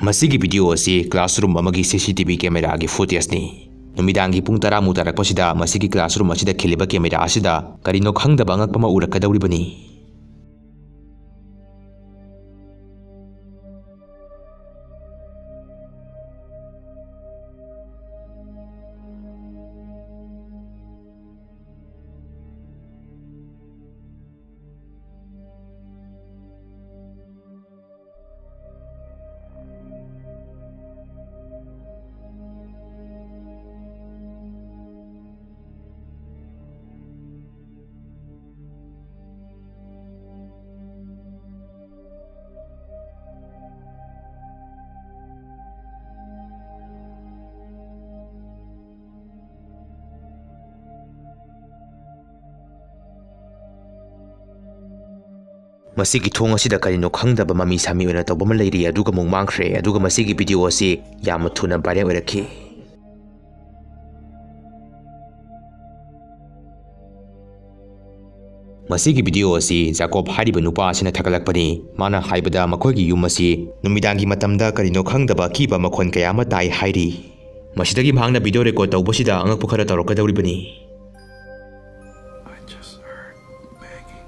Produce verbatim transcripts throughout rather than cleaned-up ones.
ꯃꯁꯤꯒꯤ video ꯑꯁꯤ classroom ꯑꯃꯒꯤ C C T V camera ꯒꯤ footage ꯅꯤ꯫ ꯅꯨꯃꯤꯗꯥꯡꯒꯤ ꯄꯨꯡ ꯇꯔꯥ ꯃꯨꯛ ꯇꯥꯔꯛꯄꯁꯤꯗ ꯃꯁꯤꯒꯤ classroom ꯑꯁꯤꯗ ꯈꯤꯜꯂꯤꯕ camera ꯑꯁꯤꯗ ꯀꯔꯤꯅꯣ ꯈꯪꯗꯕ ꯑꯉꯛꯄ ꯑꯃ ꯎꯔꯛꯀꯗꯧꯔꯤꯕꯅꯤ꯫ ꯃꯁꯤꯒꯤ ꯊꯣꯡ ꯑꯁꯤꯗ ꯀꯔꯤꯅꯣ ꯈꯪꯗꯕ ꯃꯃꯤ ꯁꯥꯃꯤ ꯑꯣꯏꯅ ꯇꯧꯕ ꯑꯃ ꯂꯩꯔꯤ, ꯑꯗꯨꯒ ꯑꯃꯨꯛ ꯃꯥꯡꯈ꯭ꯔꯦ, ꯑꯗꯨꯒ ꯃꯁꯤꯒꯤ video ꯑꯁꯤ ꯌꯥꯝꯅ ꯊꯨꯅ viral ꯑꯣꯏꯔꯛꯈꯤ꯫ ꯃꯁꯤꯒꯤ video ꯑꯁꯤ ꯖꯥꯀꯣꯕ ꯍꯥꯏꯔꯤꯕ ꯅꯨꯄꯥ ꯑꯁꯤꯅ ꯊꯥꯒꯠꯂꯛꯄꯅꯤ꯫ ꯃꯥꯅ ꯍꯥꯏꯕꯗ ꯃꯈꯣꯏꯒꯤ ꯌꯨꯝ ꯑꯁꯤ ꯅꯨꯃꯤꯗꯥꯡꯒꯤ ꯃꯇꯝꯗ ꯀꯔꯤꯅꯣ ꯈꯪꯗꯕ ꯑꯀꯤꯕ ꯃꯈꯣꯟ ꯀꯌꯥ ꯑꯃ ꯇꯥꯏ ꯍꯥꯏꯔꯤ꯫ ꯃꯁꯤꯗꯒꯤ ꯃꯍꯥꯛꯅ video record ꯇꯧꯕꯁꯤꯗ ꯑꯉꯛꯄ ꯈꯔ ꯇꯧꯔꯛꯀꯗꯧꯔꯤꯕꯅꯤ꯫ I just heard banging.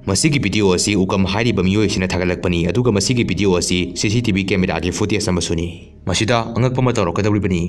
ꯃꯁꯤꯒꯤ video ꯑꯁꯤ ꯎꯀꯝ ꯍꯥꯏꯔꯤꯕ ꯃꯤꯑꯣꯏ ꯑꯁꯤꯅ ꯊꯥꯒꯠꯂꯛꯄꯅꯤ, ꯑꯗꯨꯒ ꯃꯁꯤꯒꯤ video ꯑꯁꯤ C C T V camera ꯒꯤ footage ꯑꯃꯁꯨꯅꯤ꯫ ꯃꯁꯤꯗ ꯑꯉꯛꯄ ꯑꯃ ꯇꯧꯔꯛꯀꯗꯧꯔꯤꯕꯅꯤ꯫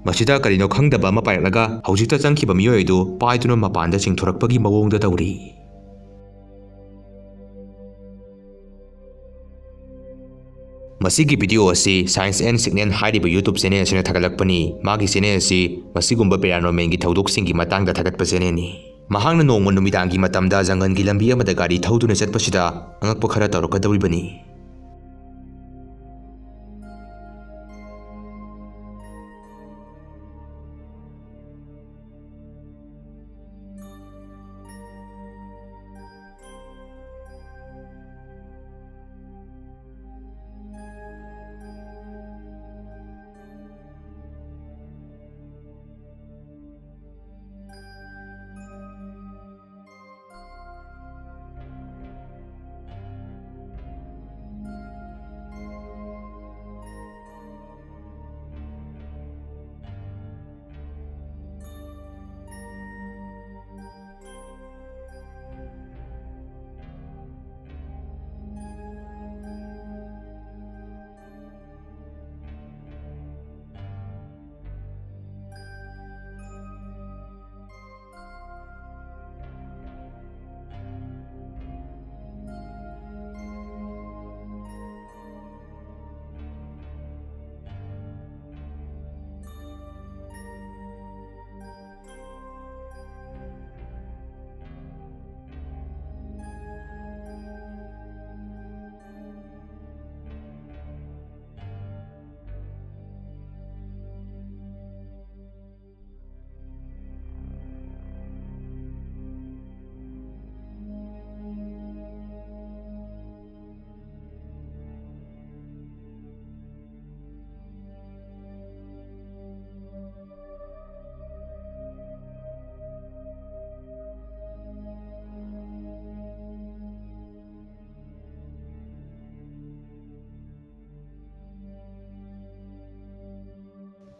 ꯃꯁꯤꯗ ꯀꯔꯤꯅꯣ ꯈꯪꯗꯕ ꯑꯃ ꯄꯥꯏꯔꯛꯂꯒ ꯍꯧꯖꯤꯛꯇ ꯆꯪꯈꯤꯕ ꯃꯤꯑꯣꯏ ꯑꯗꯨ ꯄꯥꯏꯗꯨꯅ ꯃꯄꯥꯟꯗ ꯆꯤꯡꯊꯣꯔꯛꯄꯒꯤ ꯃꯑꯣꯡꯗ ꯇꯧꯔꯤ꯫ ꯃꯁꯤꯒꯤ video ꯑꯁꯤ Science and Signal ꯍꯥꯏꯔꯤꯕ YouTube channel ꯑꯁꯤꯅ ꯊꯥꯒꯠꯂꯛꯄꯅꯤ꯫ ꯃꯥꯒꯤ channel ꯑꯁꯤ ꯃꯁꯤꯒꯨꯝꯕ paranormal ꯒꯤ ꯊꯧꯗꯣꯛꯁꯤꯡꯒꯤ ꯃꯇꯥꯡꯗ ꯊꯥꯒꯠꯄ channel ꯅꯤ꯫ ꯃꯍꯥꯛꯅ ꯅꯣꯡꯃ ꯅꯨꯃꯤꯗꯥꯡꯒꯤ ꯃꯇꯝꯗ ꯖꯪꯒꯜꯒꯤ ꯂꯝꯕꯤ ꯑꯃꯗ ꯒꯥꯔꯤ ꯊꯧꯗꯨꯅ ꯆꯠꯄꯁꯤꯗ ꯑꯉꯛꯄ ꯈꯔ ꯇꯧꯔꯛꯀꯗꯧꯔꯤꯕꯅꯤ꯫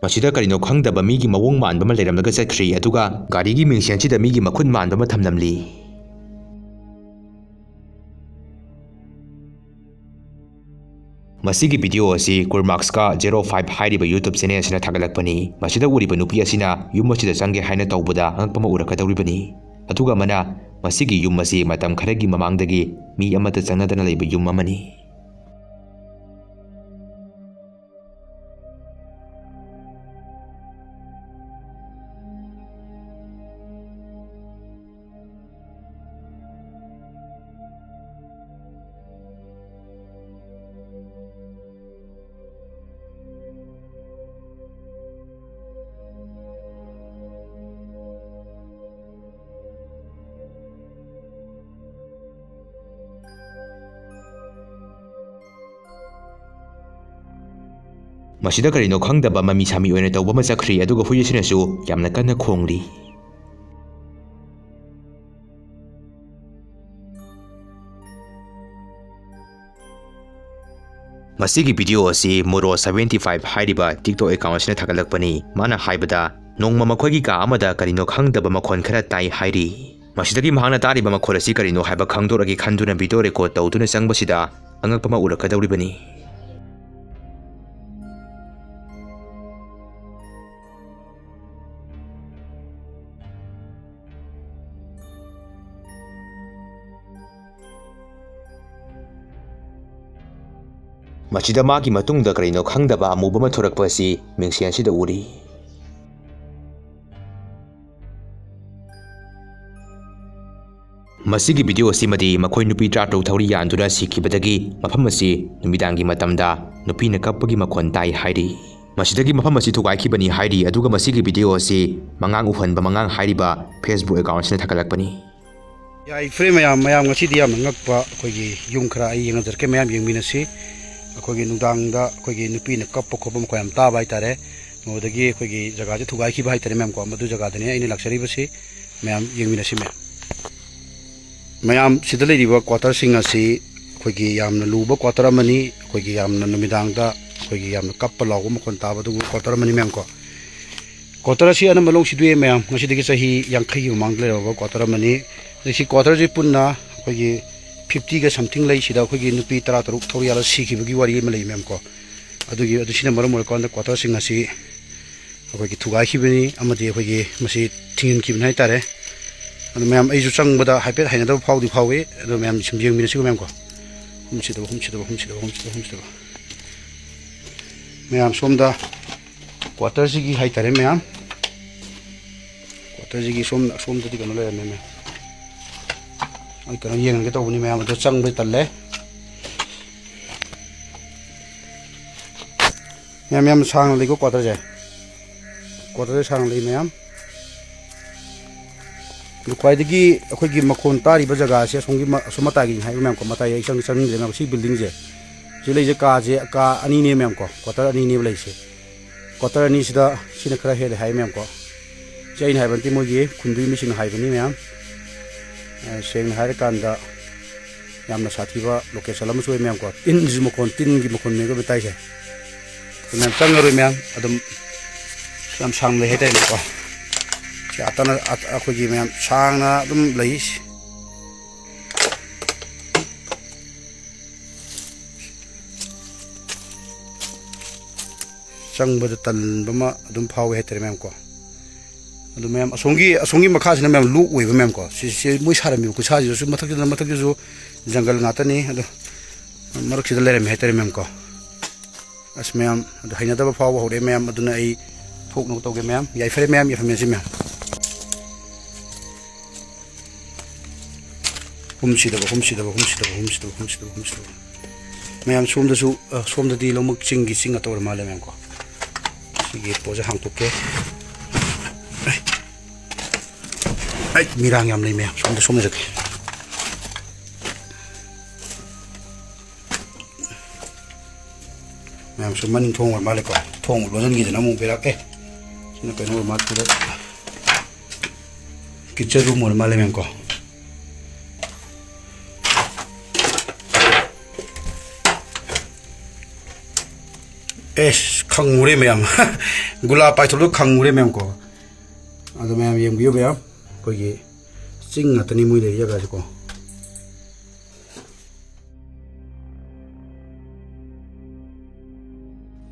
ꯃꯁꯤꯗ ꯀꯔꯤꯅꯣ ꯈꯪꯗꯕ ꯃꯤꯒꯤ ꯃꯑꯣꯡ ꯃꯥꯟꯕ ꯑꯃ ꯂꯩꯔꯝꯂꯒ ꯆꯠꯈ꯭ꯔꯤ, ꯑꯗꯨꯒ ꯒꯥꯔꯤꯒꯤ ꯃꯤꯡꯁꯦꯟꯁꯤꯗ ꯃꯤꯒꯤ ꯃꯈꯨꯠ ꯃꯥꯟꯕ ꯑꯃ ꯊꯝꯂꯝꯂꯤ꯫ ꯃꯁꯤꯒꯤ video ꯑꯁꯤ Kurmaxka zero five ꯍꯥꯏꯔꯤꯕ YouTube channel ꯑꯁꯤꯅ ꯊꯥꯒꯠꯂꯛꯄꯅꯤ꯫ ꯃꯁꯤꯗ ꯎꯔꯤꯕ ꯅꯨꯄꯤ ꯑꯁꯤꯅ ꯌꯨꯝ ꯑꯁꯤꯗ ꯆꯪꯒꯦ ꯍꯥꯏꯅ ꯇꯧꯕꯗ ꯑꯉꯛꯄ ꯑꯃ ꯎꯔꯛꯀꯗꯧꯔꯤꯕꯅꯤ꯫ ꯑꯗꯨꯒ ꯑꯃꯅ, ꯃꯁꯤꯒꯤ ꯌꯨꯝ ꯑꯁꯤ ꯃꯇꯝ ꯈꯔꯒꯤ ꯃꯃꯥꯡꯗꯒꯤ ꯃꯤ ꯑꯃꯠꯇ ꯆꯪꯅꯗꯅ ꯂꯩꯕ ꯌꯨꯝ ꯑꯃꯅꯤ꯫ ꯃꯁꯤꯗ ꯀꯔꯤꯅꯣ ꯈꯪꯗꯕ ꯃꯃꯤ ꯁꯥꯃꯤ ꯑꯣꯏꯅ ꯇꯧꯕ ꯑꯃ ꯆꯠꯈ꯭ꯔꯤ, ꯑꯗꯨꯒ ꯍꯨꯏ ꯑꯁꯤꯅꯁꯨ ꯌꯥꯝꯅ ꯀꯟꯅ ꯈꯣꯡꯂꯤ꯫ ꯃꯁꯤꯒꯤ video ꯑꯁꯤ Muro seventy five ꯍꯥꯏꯔꯤꯕ TikTok account ꯑꯁꯤꯅ ꯊꯥꯒꯠꯂꯛꯄꯅꯤ꯫ ꯃꯥꯅ ꯍꯥꯏꯕꯗ, ꯅꯣꯡꯃ ꯃꯈꯣꯏꯒꯤ ꯀꯥ ꯑꯃꯗ ꯀꯔꯤꯅꯣ ꯈꯪꯗꯕ ꯃꯈꯣꯟ ꯈꯔ ꯇꯥꯏ ꯍꯥꯏꯔꯤ꯫ ꯃꯁꯤꯗꯒꯤ ꯃꯍꯥꯛꯅ ꯇꯥꯔꯤꯕ ꯃꯈꯣꯜ ꯑꯁꯤ ꯀꯔꯤꯅꯣ ꯍꯥꯏꯕ ꯈꯪꯗꯣꯔꯛꯀꯦ ꯈꯟꯗꯨꯅ video record ꯇꯧꯗꯨꯅ ꯆꯪꯕꯁꯤꯗ ꯑꯉꯛꯄ ꯑꯃ ꯎꯔꯛꯀꯗꯧꯔꯤꯕꯅꯤ꯫ ꯃꯁꯤꯗ ꯃꯥꯒꯤ ꯃꯇꯨꯡꯗ ꯀꯔꯤꯅꯣ ꯈꯪꯗꯕ ꯑꯃꯨꯕ ꯑꯃ ꯊꯣꯔꯛꯄ ꯑꯁꯤ ꯃꯤꯡꯁꯦꯟ ꯑꯁꯤꯗ ꯎꯔꯤ꯫ ꯃꯁꯤꯒꯤ video ꯑꯁꯤꯃꯗꯤ ꯃꯈꯣꯏ ꯅꯨꯄꯤ ꯇꯔꯥꯇꯔꯨꯛ ꯊꯧꯔꯤ ꯌꯥꯟꯗꯨꯅ ꯁꯤꯈꯤꯕꯗꯒꯤ ꯃꯐꯝ ꯑꯁꯤ ꯅꯨꯃꯤꯗꯥꯡꯒꯤ ꯃꯇꯝꯗ ꯅꯨꯄꯤꯅ ꯀꯞꯄꯒꯤ ꯃꯈꯣꯟ ꯇꯥꯏ ꯍꯥꯏꯔꯤ꯫ ꯃꯁꯤꯗꯒꯤ ꯃꯐꯝ ꯑꯁꯤ ꯊꯨꯒꯥꯏꯈꯤꯕꯅꯤ ꯍꯥꯏꯔꯤ, ꯑꯗꯨꯒ ꯃꯁꯤꯒꯤ video ꯑꯁꯤ ꯃꯉꯥꯡ ꯎꯍꯟꯕ ꯃꯉꯥꯡ ꯍꯥꯏꯔꯤꯕ Facebook account ꯑꯁꯤꯅ ꯊꯥꯒꯠꯂꯛꯄꯅꯤ꯫ ꯌꯥꯏꯐꯔꯦ ꯃꯌꯥꯝ, ꯃꯌꯥꯝ ꯉꯁꯤꯗꯤ ꯌꯥꯝꯅ ꯉꯛꯄ ꯑꯩꯈꯣꯏꯒꯤ ꯌꯨꯝ ꯈꯔ ꯑꯩ ꯌꯦꯡꯍꯟꯖꯔꯛꯀꯦ, ꯃꯌꯥꯝ ꯌꯦꯡꯃꯤꯟꯅꯁꯤ꯫ ꯑꯩꯈꯣꯏꯒꯤ ꯅꯨꯡꯗꯥꯡꯗ ꯑꯩꯈꯣꯏꯒꯤ ꯅꯨꯄꯤꯅ ꯀꯞꯄ ꯈꯣꯠꯄ ꯃꯈꯣꯟ ꯌꯥꯝ ꯇꯥꯕ ꯍꯥꯏꯇꯥꯔꯦ꯫ ꯃꯗꯨꯗꯒꯤ ꯑꯩꯈꯣꯏꯒꯤ ꯖꯒꯥꯁꯦ ꯊꯨꯒꯥꯏꯈꯤꯕ ꯍꯥꯏꯇꯥꯔꯦ ꯃꯌꯥꯝꯀꯣ, ꯃꯗꯨ ꯖꯒꯥꯗꯅꯦ ꯑꯩꯅ ꯂꯥꯛꯆꯔꯤꯕꯁꯤ꯫ ꯃꯌꯥꯝ ꯌꯦꯡꯃꯤꯟꯅꯁꯤ ꯃꯌꯥꯝ꯫ ꯃꯌꯥꯝ, ꯁꯤꯗ ꯂꯩꯔꯤꯕ quarterꯁꯤꯡ ꯑꯁꯤ ꯑꯩꯈꯣꯏꯒꯤ ꯌꯥꯝꯅ ꯂꯨꯕ quarter ꯑꯃꯅꯤ꯫ ꯑꯩꯈꯣꯏꯒꯤ ꯌꯥꯝꯅ ꯅꯨꯃꯤꯗꯥꯡꯗ ꯑꯩꯈꯣꯏ ꯑꯩꯈꯣꯏꯒꯤ ꯌꯥꯝꯅ ꯀꯞꯄ ꯂꯥꯎꯕ ꯃꯈꯣꯟ ꯇꯥꯕ ꯑꯗꯨꯒꯨꯝꯕ quarter ꯑꯃꯅꯤ ꯃꯌꯥꯝ ꯀꯣ꯫ Quarter ꯑꯁꯤ ꯑꯅꯝꯕ ꯂꯣꯏ ꯁꯤꯗꯣꯛꯑꯦ ꯃꯌꯥꯝ꯫ ꯉꯁꯤꯗꯒꯤ ꯆꯍꯤ ꯌꯥꯡꯈꯩꯒꯤ ꯃꯃꯥꯡꯗ ꯂꯩꯔꯕ quarter ꯑꯃꯅꯤ꯫ ꯑꯗꯩ ꯁꯤ quarter ꯁꯤ ꯄꯨꯟꯅ ꯑꯩꯈꯣꯏꯒꯤ fifty ꯒ something ꯂꯩ꯫ ꯁꯤꯗ ꯑꯩꯈꯣꯏꯒꯤ ꯅꯨꯄꯤ ꯇꯔꯥꯇꯔꯨꯛ ꯊꯧꯔꯤ ꯌꯥꯜꯂ ꯁꯤꯈꯤꯕꯒꯤ ꯋꯥꯔꯤ ꯑꯃ ꯂꯩ ꯃꯌꯥꯝ ꯀꯣ꯫ ꯑꯗꯨꯒꯤ, ꯑꯗꯨ ꯁꯤꯅ ꯃꯔꯝ ꯑꯣꯏꯔꯀꯥꯟꯗ quarter ꯁꯤꯡ ꯑꯁꯤ ꯑꯩꯈꯣꯏꯒꯤ ꯊꯨꯒꯥꯏꯈꯤꯕꯅꯤ ꯑꯃꯗꯤ ꯑꯩꯈꯣꯏꯒꯤ ꯃꯁꯤ ꯊꯤꯡꯖꯤꯟꯈꯤꯕꯅꯤ ꯍꯥꯏꯇꯥꯔꯦ꯫ ꯑꯗꯨ ꯃꯌꯥꯝ, ꯑꯩꯁꯨ ꯆꯪꯕꯗ ꯍꯥꯏꯐꯦꯠ ꯍꯩꯅꯗꯕ ꯐꯥꯎꯗꯤ ꯐꯥꯎꯏ꯫ ꯑꯗꯣ ꯃꯌꯥꯝ ꯁꯨꯝ ꯌꯦꯡꯃꯤꯟꯅꯁꯤꯀꯣ ꯃꯌꯥꯝ ꯀꯣ꯫ ꯍꯨꯝ ꯁꯤꯗꯕ, ꯍꯨꯝ ꯁꯤꯗꯕ, ꯍꯨꯝ ꯁꯤꯗꯕ, ꯍꯨꯝ ꯁꯤꯗꯕ, ꯍꯨꯝ ꯁꯤꯗꯕ꯫ ꯃꯌꯥꯝ ꯁꯣꯝꯗ quarter ꯁꯤꯒꯤ ꯍꯥꯏꯇꯥꯔꯦ ꯃꯌꯥꯝ꯫ Quarter ꯁꯤꯒꯤ ꯁꯣꯝ, ꯁꯣꯝꯗꯗꯤ ꯀꯩꯅꯣ ꯂꯩꯔꯝꯃꯦ ꯃꯌꯥꯝ꯫ ꯑꯩ ꯀꯩꯅꯣ ꯌꯦꯡꯉꯒꯦ ꯇꯧꯕꯅꯤ ꯃꯌꯥꯝ, ꯑꯗꯣ ꯆꯪꯕ ꯇꯜꯂꯦ꯫ ꯃꯌꯥꯝ, ꯌꯥꯝ ꯁꯥꯡꯅ ꯂꯩꯀꯣ quarter ꯁꯦ꯫ Quarter ꯁꯦ ꯁꯥꯡꯅ ꯂꯩ ꯃꯌꯥꯝ꯫ ꯑꯗꯨ ꯈ꯭ꯋꯥꯏꯗꯒꯤ ꯑꯩꯈꯣꯏꯒꯤ ꯃꯈꯣꯟ ꯇꯥꯔꯤꯕ ꯖꯒꯥꯁꯦ ꯑꯁꯣꯝꯒꯤ ꯃ-, ꯑꯁꯣꯝ ꯃꯇꯥꯏꯒꯤꯅꯤ ꯍꯥꯏꯕ ꯃꯌꯥꯝ ꯀꯣ, ꯃꯇꯥꯏ ꯑꯩ ꯆꯪ-, ꯆꯪꯅꯤꯡꯗ꯭ꯔꯦ ꯃꯌꯥꯝ꯫ ꯁꯤ building ꯁꯦ, ꯁꯤ ꯂꯩꯁꯦ ꯀꯥꯁꯦ, ꯀꯥ ꯑꯅꯤꯅꯦ ꯃꯌꯥꯝ ꯀꯣ, quarter ꯑꯅꯤꯅꯦꯕ ꯂꯩꯁꯦ꯫ Quarter ꯑꯅꯤꯁꯤꯗ ꯁꯤꯅ ꯈꯔ ꯍꯦꯜꯂꯦ ꯍꯥꯏ ꯃꯌꯥꯝ ꯀꯣ꯫ ꯁꯤ ꯑꯩꯅ ꯍꯥꯏꯕ ꯅꯠꯇꯦ, ꯃꯣꯏꯒꯤ ꯈꯨꯟꯗꯨꯒꯤ ꯃꯤꯁꯤꯡꯅ ꯍꯥꯏꯕꯅꯤ ꯃꯌꯥꯝ꯫ ꯑ, ꯁꯦꯡꯅ ꯍꯥꯏꯔꯀꯥꯟꯗ ꯌꯥꯝꯅ ꯁꯥꯊꯤꯕ location ꯑꯃꯁꯨ ꯑꯣꯏ ꯃꯌꯥꯝ ꯀꯣ꯫ ꯇꯤꯟꯁꯨ ꯃꯈꯣꯟ, ꯇꯤꯟꯒꯤ ꯃꯈꯣꯟꯅꯦꯕ ꯇꯥꯏꯁꯦ꯫ ꯑꯗꯨ ꯃꯌꯥꯝ ꯆꯪꯉꯔꯣꯏ ꯃꯌꯥꯝ, ꯑꯗꯨꯝ ꯌꯥꯝ ꯁꯥꯡꯅ ꯂꯩ ꯍꯥꯏꯇꯥꯔꯦꯅꯦꯀꯣ꯫ ꯁꯤ ꯑꯇꯅ-, ꯑ-, ꯑꯩꯈꯣꯏꯒꯤ ꯃꯌꯥꯝ ꯁꯥꯡꯅ ꯑꯗꯨꯝ ꯂꯩ꯫ ꯆꯪꯕꯗ ꯇꯟꯕ ꯑꯃ ꯑꯗꯨꯝ ꯐꯥꯎꯋꯦ ꯍꯥꯏꯇꯥꯔꯦ ꯃꯌꯥꯝ ꯀꯣ꯫ ꯑꯗꯨ ꯃꯌꯥꯝ ꯑꯁꯣꯝꯒꯤ, ꯑꯁꯣꯝꯒꯤ ꯃꯈꯥꯁꯤꯅ ꯃꯌꯥꯝ ꯂꯣꯛ ꯑꯣꯏꯕ ꯃꯌꯥꯝ ꯀꯣ꯫ ꯁꯤ, ꯁꯤ ꯃꯣꯏ ꯁꯥꯔꯝꯃꯤꯕ ꯈꯨꯠꯁꯥꯁꯤꯗꯁꯨ ꯃꯊꯛꯁꯤꯗ, ꯃꯊꯛꯁꯤꯁꯨ ꯖꯪꯒꯜ ꯉꯥꯛꯇꯅꯤ꯫ ꯑꯗꯣ ꯃꯔꯛꯁꯤꯗ ꯂꯩꯔꯝꯃꯦ ꯍꯥꯏꯇꯥꯔꯦ ꯃꯌꯥꯝ ꯀꯣ꯫ ꯑꯁ ꯃꯌꯥꯝ, ꯑꯗꯨ ꯍꯩꯅꯗꯕ ꯐꯥꯎꯕ ꯍꯧꯔꯛꯑꯦ ꯃꯌꯥꯝ, ꯑꯗꯨꯅ ꯑꯩ ꯊꯣꯛꯅꯕ ꯇꯧꯒꯦ ꯃꯌꯥꯝ꯫ ꯌꯥꯏꯐꯔꯦ ꯃꯌꯥꯝ, ꯌꯥꯏꯐꯃꯤꯟꯅꯁꯤ ꯃꯌꯥꯝ꯫ ꯍꯨꯝ ꯁꯤꯗꯕ, ꯍꯨꯝ ꯁꯤꯗꯕ, ꯍꯨꯝ ꯁꯤꯗꯕ, ꯍꯨꯝ ꯁꯤꯗꯕ, ꯍꯨꯝ ꯁꯤꯗꯕ, ꯍꯨꯝ ꯁꯤꯗꯕ꯫ ꯃꯌꯥꯝ ꯁꯣꯝꯗꯁꯨ, ꯑ, ꯁꯣꯝꯗꯗꯤ ꯂꯧꯃꯨꯛ ꯆꯤꯡꯒꯤ ꯆꯤꯡ ꯉꯥꯛꯇ ꯑꯣꯏꯔ ꯃꯥꯜꯂꯦ ꯃꯌꯥꯝ ꯀꯣ꯫ ꯁꯤꯒꯤ ꯄꯣꯠꯁꯦ ꯍꯥꯡꯇꯣꯛꯀꯦ꯫ ꯑꯩ, ꯑꯩ, ꯃꯤꯔꯥꯡ ꯌꯥꯝ ꯂꯩ ꯃꯌꯥꯝ, ꯁꯣꯝꯗ, ꯁꯣꯝꯗ ꯆꯠꯀꯦ꯫ ꯃꯌꯥꯝꯁꯨ ꯃꯅꯤꯡ ꯊꯣꯡ ꯑꯣꯏꯔ ꯃꯥꯜꯂꯦꯀꯣ꯫ ꯊꯣꯡ ꯂꯣꯟꯁꯤꯟꯈꯤꯗꯅ ꯑꯃꯨꯛ ꯕꯦꯔꯥ꯫ ꯑꯦ, ꯁꯤꯅ ꯀꯩꯅꯣ ꯑꯣꯏꯔ ꯃꯥꯜꯂꯦ꯫ Kitchen room ꯑꯣꯏꯔ ꯃꯥꯜꯂꯦ ꯃꯌꯥꯝ ꯀꯣ꯫ ꯑꯦꯁ, ꯈꯪꯉꯨꯔꯦ ꯃꯌꯥꯝ꯫ ꯒꯨꯂꯥ ꯄꯥꯏꯊꯣꯛꯂꯒ ꯈꯪꯉꯨꯔꯦ ꯃꯌꯥꯝ ꯀꯣ꯫ ꯑꯗꯣ ꯃꯌꯥꯝ ꯌꯦꯡꯕꯤꯌꯨ ꯃꯌꯥꯝ, ꯑꯩꯈꯣꯏꯒꯤ ꯆꯤꯡ ꯉꯥꯛꯇꯅꯤ ꯃꯣꯏ ꯂꯩꯔꯤ ꯖꯒꯥꯁꯦꯀꯣ꯫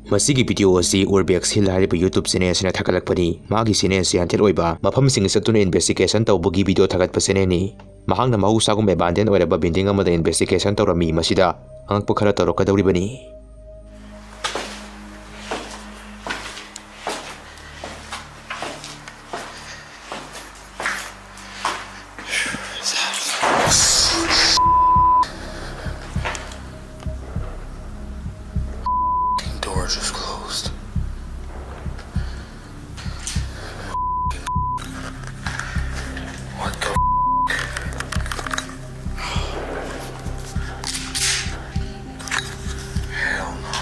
ꯃꯁꯤꯒꯤ video ꯑꯁꯤ Urbex Hill ꯍꯥꯏꯔꯤꯕ YouTube channel ꯑꯁꯤꯅ ꯊꯥꯒꯠꯂꯛꯄꯅꯤ꯫ ꯃꯥꯒꯤ channel ꯑꯁꯤ haunted ꯑꯣꯏꯕ ꯃꯐꯝꯁꯤꯡ ꯆꯠꯇꯨꯅ investigation ꯇꯧꯕꯒꯤ video ꯊꯥꯒꯠꯄ channelꯅꯤ꯫ ꯃꯍꯥꯛꯅ ꯃꯍꯧꯁꯥꯒꯨꯝ abandon ꯑꯣꯏꯔꯕ building ꯑꯃꯗ investigation ꯇꯧꯔꯝꯃꯤ꯫ ꯃꯁꯤꯗ ꯑꯉꯛꯄ ꯈꯔ ꯇꯧꯔꯛꯀꯗꯧꯔꯤꯕꯅꯤ꯫ Door just closed. What the f-? Hell no.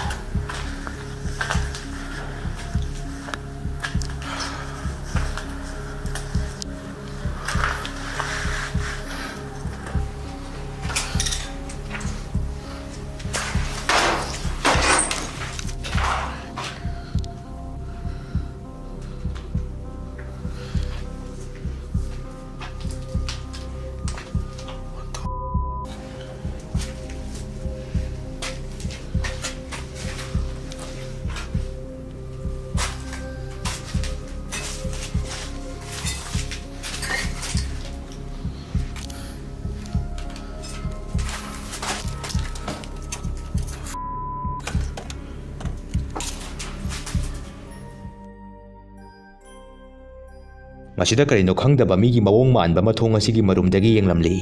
ꯃꯁꯤꯗ ꯀꯔꯤꯅꯣ ꯈꯪꯗꯕ ꯃꯤꯒꯤ ꯃꯑꯣꯡ ꯃꯥꯟꯕ ꯑꯃ ꯊꯣꯡ ꯑꯁꯤꯒꯤ ꯃꯔꯨꯝꯗꯒꯤ ꯌꯦꯡꯂꯝꯂꯤ꯫